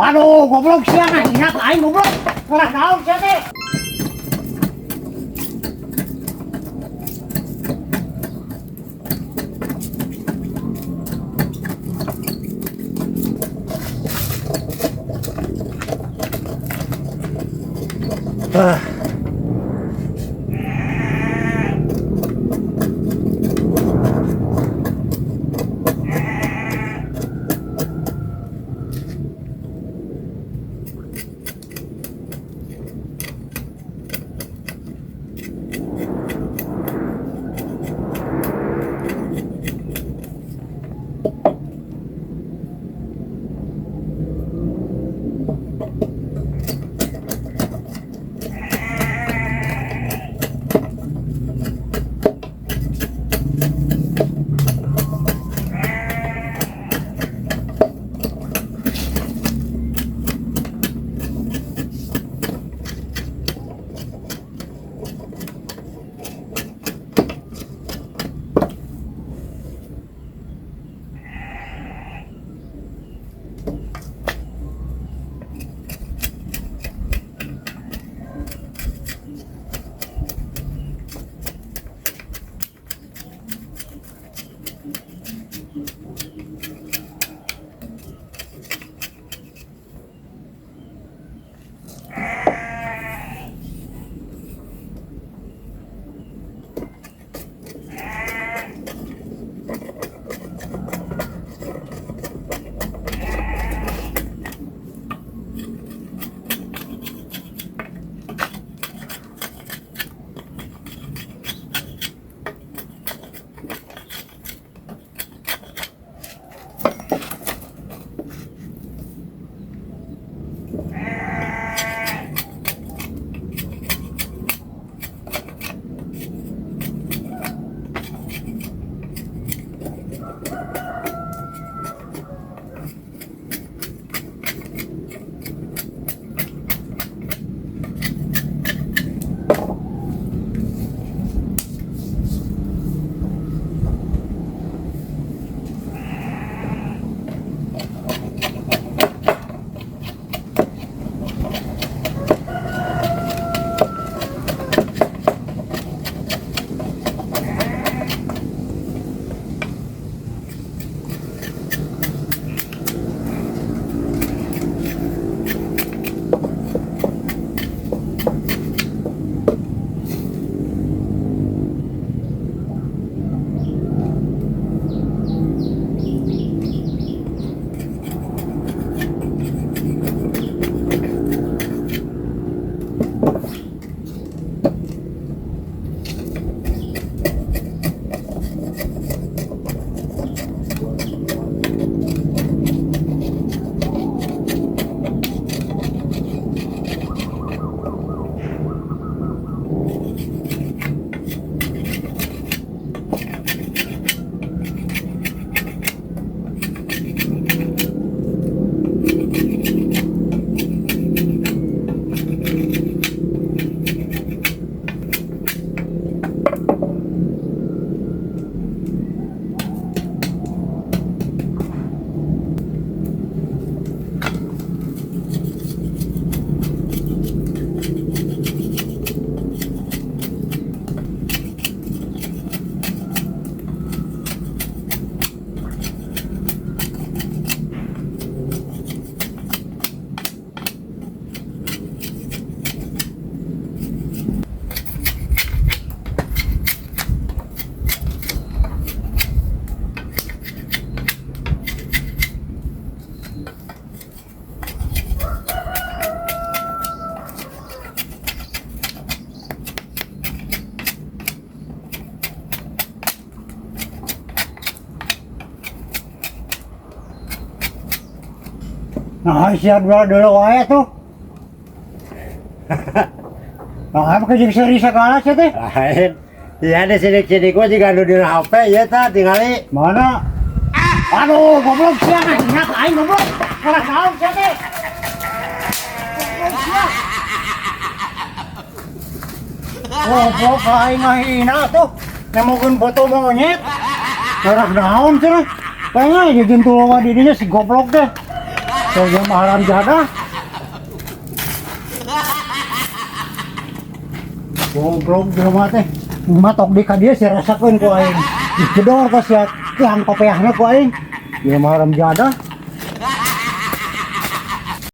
Aduh, goblok sia ngahina ka aing goblok. Ngarah naon sia teh? Ah. Nah, sia dua dulu wae tuh. Nah, apa jeung seuri sagala sia teh? Lain. Iya di sini-sini gua juga nu di HP ya ta tingali. Mana? Aduh, goblok sia ngahina ka aing goblok. Ngarah naon sia teh? Goblok sia. Goblok ka aing ngahina tuh. Nemukeun foto monyet. Ngarah naon cenah? Pengen aja jentul di dinya si goblok teh. Soalnya mah haram jadah. Goblok jelema teh. Matok di ka dieu sia rasakeun ku aing. Dijedor ka sia tiang papeahna ku aing. Jelema haram jadah.